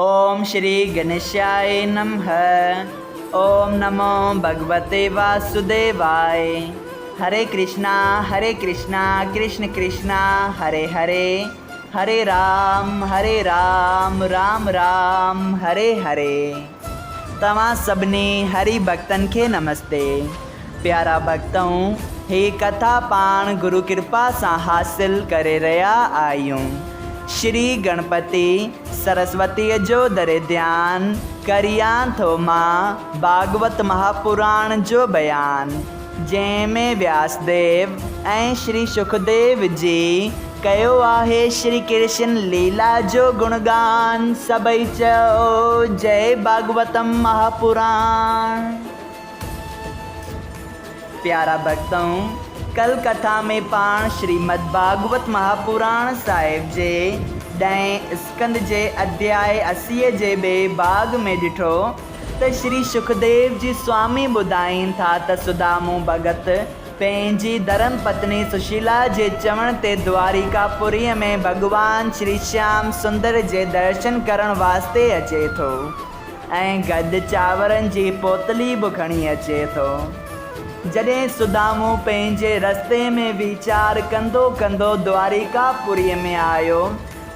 اوم شري گنيشاء نمه اوم نمو ڀڳوتي واسوديواء هري ڪرشنا هري ڪرشنا ڪرشن ڪرشنا هري هري هري رام هري رام رام رام هري هري توهان سڀني هري ڀڳتن کي نمستي پيارا ڀڳتؤ هي ڪٿا پاڻ گرو ڪرپا سان حاصل ڪري رهيا آهيون شري گڻپتي سرسوتيء جو دري ڌيان ڪريان ٿو مان ڀاڳوت مهاپراڻ جو بيان، جنهن ۾ وياسديو ۽ شري شڪديو جي ڪيو آهي شري ڪرشن ليلا جو گڻگان، سڀئي چئو جئي ڀاڳوتم مهاپراڻ. پيارا ڀڳتؤ! ڪل ڪٿا ۾ پاڻ شريمد ڀاڳوت مهاپراڻ صاحب جي ڏهين اسڪنڌ جي اڌياء اسيء جي ٻئي ڀاڳ ۾ ڏٺو ته شري شڪديو جي سوامي ٻڌائين ٿا ته سدامو ڀڳت پنهنجي ڌرم پتني سشيلا جي چوڻ تي دواريڪا پوريء ۾ ڀڳوان شري شيام سندر جي درشن ڪرڻ واسطي اچي ٿو. ۽ گڏ چانورن جي پوتلي به کڻي اچي ٿو. جڏهن سدامو پنهنجي رستي ۾ ويچار ڪندو ڪندو دواريڪا پوريء ۾ آيو،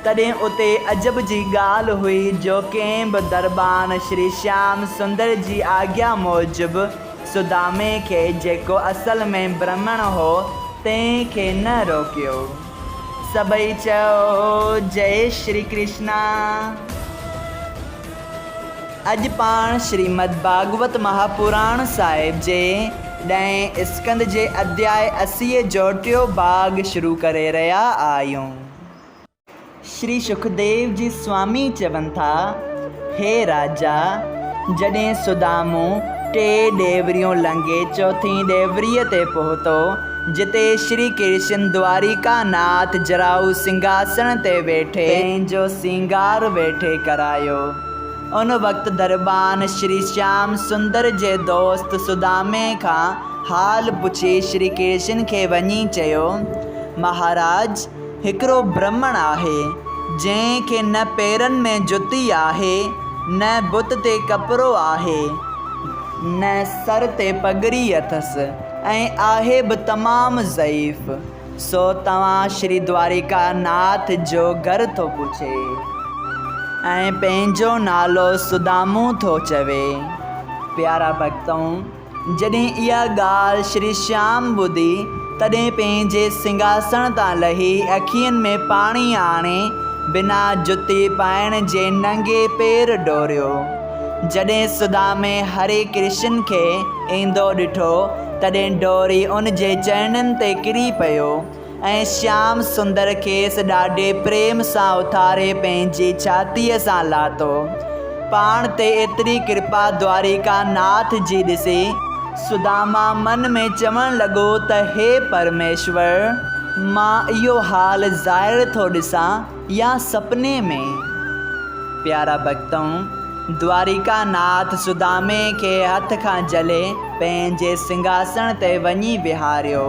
تڏهن اتي عجب جي ڳالهه هئي جو ڪنهن به دربان شري شيام سندر جي آگيا موجب سدامي کي، جيڪو اصل ۾ برهمڻ هو، تنهن کي نه روڪيو. سڀئي چئو، جئي شري ڪرشنا. اڄ پاڻ شريمد ڀاڳوت مهاپراڻ صاحب جي ڏهين اسڪنڌ جي اڌياء اسيء جو ٽيون ڀاڳ شروع ڪري رهيا آهيون. شري شڪديو جي سوامي چون ٿا، هي راجا! جڏهن سدامو ٽي ڏيوريون لنگهي چوٿين ڏيوريء تي پهتو، جتي شري ڪرشن دواريڪا ناٿ جرائو سنگهاسڻ تي ويٺي پنهنجو سينگار ويٺي ڪرايو. ان وقت دربان شري شيام سندر جي دوست سدامي کان حال پڇي شري ڪرشن کي وڃي چيو، مهاراج! هڪڙو برهمڻ آهي، جنهن کي نه پيرن ۾ جتي آهي، نه بت تي ڪپڙو آهي، نه سر تي پڳڙي اٿس ۽ آهي به تمام ضعيف، سو توهان شري دواريڪا ناٿ جو گهر ٿو پڇي ۽ پنهنجو نالو سدامو ٿو چوي. پيارا ڀڳتؤ! جڏهن اها ڳالهه شري شيام ٻڌي، تڏهن پنهنجي سنگهاسڻ تان لهي اکين ۾ پاڻي آڻي، بنا جتي پائڻ جي ننگي پير ڊوڙيو. جڏهن سدامي هري ڪرشن کي ايندو ڏٺو، تڏهن ڊوڙي ان جي چرڻن تي ڪري پيو. ۽ شيام سندر کيس ڏاڍي پريم سان اٿاري پنهنجي ڇاتيء سان لاتو. پاڻ تي ايتري ڪرپا دواريڪا ناٿ جي ڏسي، سداما من ۾ چوڻ لڳو ته هي پرميشور! مان اهو حال ظاهر ٿو ڏسان يا سپني ۾؟ پيارا ڀڳتؤ! دواريڪا ناٿ سدامي کي هٿ کان جهلي پنهنجي سنگهاسڻ تي وڃي ويهاريو.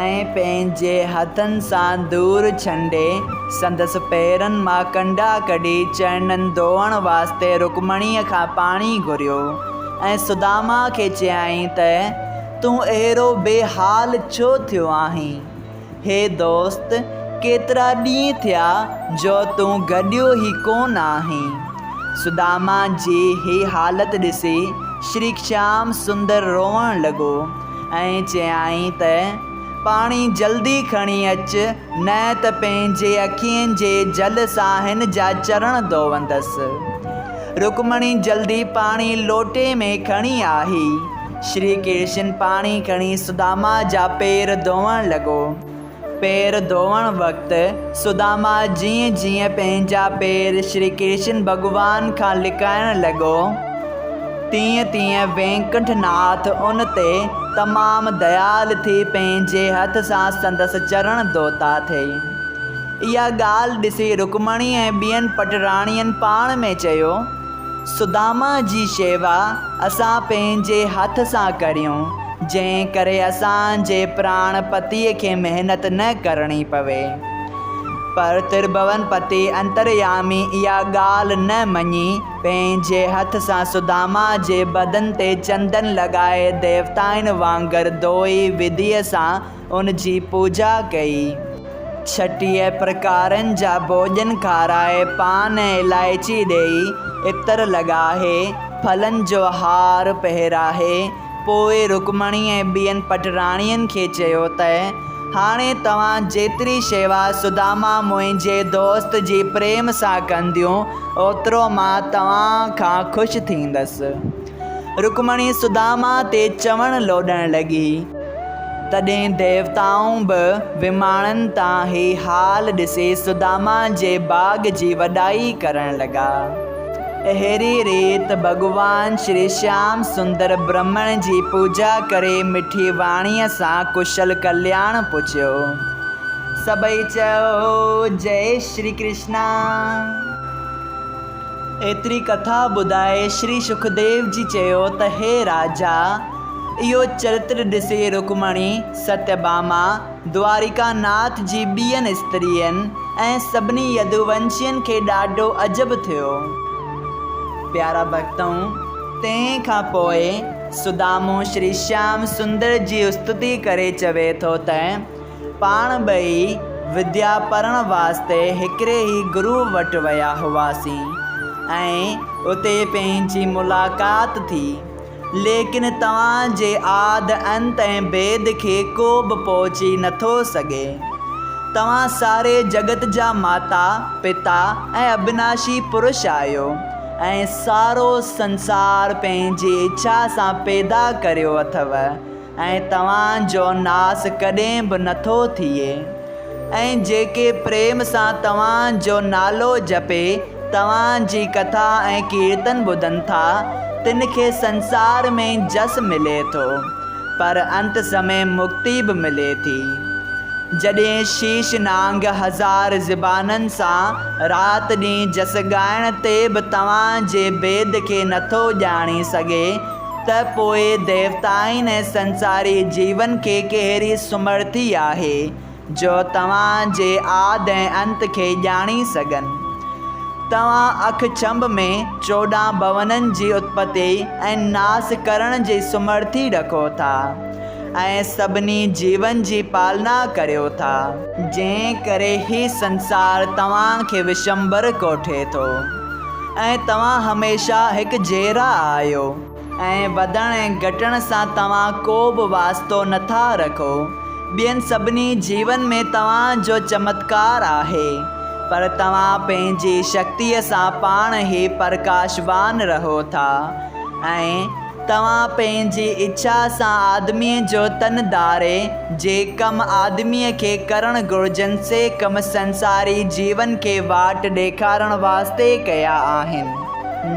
۽ پنهنجي هٿن سان ڌوڙ ڇنڊي، سندس پيرن مان ڪنڊا ڪڍي چرڻن ڌوئڻ واسطي رڪمڻيء کان پاڻي گهريو ۽ سداما کي چيائين ته، تون اهڙو بي حال ڇو ٿيو آهين؟ هي دوست، ڪيترا ڏينهن ٿيا جو تون گڏيو ئي ڪونه آهين. سداما جي هي حالت ڏسي شري شيام سندر روئڻ لڳو. ۽ چيائين ته، پاڻي جلدي کڻي اچ، نه ته پنهنجي اکين جي جل سان هن جا چرڻ ڌوئندس. رڪمڻي جلدي پاڻي لوٽي ۾ کڻي آئي. شري ڪرشن پاڻي کڻي سداما جا پير ڌوئڻ لڳو. پير ڌوئڻ وقت سداما جيئن جيئن پنهنجا پير شري ڪرشن ڀڳوان کان لڪائڻ لڳو، تيئن تيئن وينڪنٺ ناٿ ان تي تمام ديال ٿي پنهنجي هٿ سان سندس چرڻ ڌوتا ٿي. اها ڳالهه ڏسي رڪمڻي ۽ ٻين پٽراڻين پاڻ ۾ چيو. سداما جي شيوا اسان پنهنجي هٿ سان ڪريون، جنهن ڪري اسان جي پراڻ پتيء کي محنت نه ڪرڻي پوي. پر ترڀون پتي انتريامي اها ڳالهه نه مڃي، پنهنجي هٿ سان سداما جي بدن تي چندن لڳائي ديوتائن وانگر ڌوئي وڌيء سان ان جي پوڄا ڪئي. 36 پرڪارن جا ڀوڄن کارائي پان ۽ الائچي ڏيئي، عطر لڳائي، ڦلن جو هار پهرائي، پوء رڪمڻي ۽ ٻين پٽراڻين کي چيو ته، هاڻي توهان جيتري شيوا سداما منهنجي دوست جي پريم سان ڪنديون، اوترو مان توهان کان خوش ٿيندس. رڪمڻي سداما تي چوڻ لوڏڻ لڳي. تڏهن ديوتائون به وماڻن تان هي حال ڏسي سداما جي ڀاڳ جي وڏائي ڪرڻ لڳا. اهڙي ريت ڀڳوان شري شيام سندر برهمڻ جي پوڄا ڪري مٺي واڻيء سان ڪشل ڪلياڻ پڇيو. سڀئي چيو، جئي شري ڪرشنا. ايتري ڪٿا ٻڌائي شري شڪديو جي چيو ته هي راجا! اهو چرتر ڏسي رڪمڻي، ستيڀاما، دواريڪا ناٿ جي ٻين استرين ۽ سڀني يدوونشين کي ڏاڍو عجب ٿيو. پيارا ڀڳتؤ! تنهن کان پوء سدامو شري شيام سندر جي استتي ڪري چوي ٿو ته. پاڻ ٻئي وديا پڙهڻ واسطي هڪڙي ئي گرو وٽ ويا هئاسين ۽ اتي پنهنجي ملاقات ٿي. ليڪن توهان جي آد انت ۽ ڀيد کي ڪو به پهچي نٿو سگهي. توهان ساري جڳت جا ماتا، پتا ۽ اڀناشي پرش آهيو ۽ سارو سنسار پنهنجي اڇا سان پيدا ڪريو اٿو. ۽ توهان جو ناس ڪڏهن به نٿو ٿئي، ۽ جيڪي پريم سان توهان جو نالو جپي توهان جي ڪٿا ۽ ڪيرتن ٻڌن ٿا، تن کي سنسار ۾ جس ملي ٿو، پر انت سمي مڪتي به ملي ٿي. جڏهن شيش نانگ هزار زبانن سان رات ڏينهن جس ڳائڻ تي به توهان جي ڀيد کي نٿو ڄاڻي سگهي ته پوء ديوتائن ۽ سنساري جيون کي ڪهڙي سمرٿي آهي جو توهان جي آد ۽ انت کي ڄاڻي سگهن. توهان اک ڇنڀ ۾ 14 ڀونن جي اتپتي ۽ ناس ڪرڻ جي سمرٿي رکو ٿا. ۽ سڀني جيون جي پالنا ڪريو ٿا. جنهن ڪري هي سنسار توهان کي وشمبر ڪوٺي ٿو ۽ توهان هميشه هڪ جهڙا آهيو ۽ وڌڻ ۽ گهٽڻ سان توهان ڪو به واسطو نٿا رکو. ٻين سڀني جيون ۾ توهان جو چمتڪار آهي، پر توهان پنهنجي شڪتيء سان پاڻ ئي پرڪاشوان رهو ٿا ۽. توهان پنهنجي اڇا سان آدميء جو تن ڌاري، جي ڪم آدميء کي ڪرڻ گهرجن سي ڪم سنساري جيون کي واٽ ڏيکارڻ واسطي ڪيا آهن.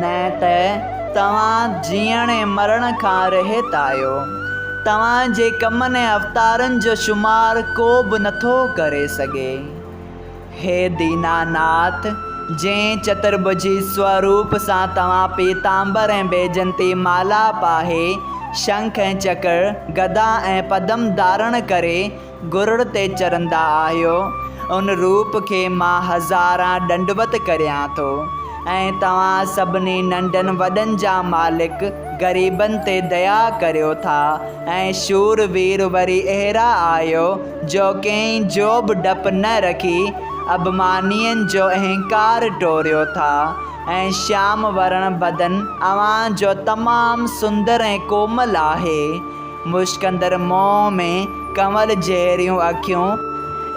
نه ته توهان جيئڻ ۽ مرڻ کان رهت آهيو. توهان جي ڪمن ۽ اوتارن جو شمار ڪو به نٿو ڪري سگهي. هي ديناناٿ! جنهن چترڀجي سوروپ سان توهان پيتامبر ۽ بيجنتي مالا پاهي، شنک ۽ چڪر، گدا ۽ پدم ڌارڻ ڪري گرڙ تي چرندا آهيو، ان روپ کي مان هزاران ڏنڊوت ڪريان ٿو ۽ توهان سڀني ننڍن وڏن جا مالڪ غريبن تي ديا ڪريو ٿا ۽ شور وير وري اهڙا آهيو جو ڪنهن جو به ڊپ نه رکي اڀمانين جو اهنڪار ٽوڙيو ٿا ۽ شيام ورڻ بدن اوهان جو تمام سندر ۽ ڪومل آهي. مشڪندڙ منهن ۾ ڪنول جهڙيون اکيون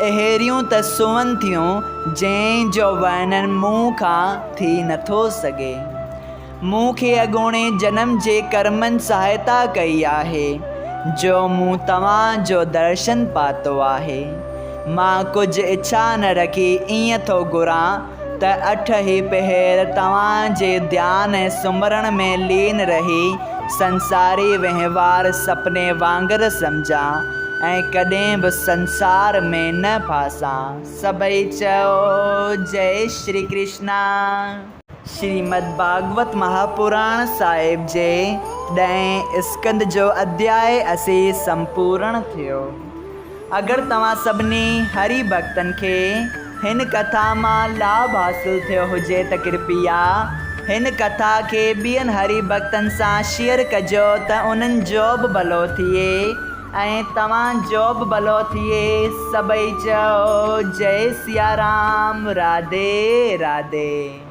اهڙيون ته سونهن ٿيون جنهن جو ورڻن مون کان ٿي نٿو سگهي. مون کي اڳوڻي جنم جي ڪرمن سهائتا ڪئي آهي، جو مون توهان جو درشن پاتو آهي. مان ڪجهه اڇا نه رکي ائين ٿو گهران ته اٺ ئي پهر توهان جي ڌيان ۽ سمرڻ ۾ لين رهي سنساري وهنوار سپني وانگر سمجهان ۽ ڪڏهن به سنسار ۾ نه ڦاسان. سڀئي چئو، جئي شري ڪرشنا. شريمد ڀاڳوت مهاپراڻ صاحب جي ڏهين اسڪنڌ جو اڌياء 80 سمپورڻ ٿيو. اگر توهان سڀني هري ڀڳتن کي هن ڪٿا مان لاڀ حاصل ٿيو هجي ته ڪرپيا هن ڪٿا کي ٻين هري ڀڳتن سان شيئر ڪجو ته انهن جو به ڀلو ٿئي ۽ توهان جو به ڀلو ٿئي. سڀئي چئو جئي سيارام راڌي راڌي.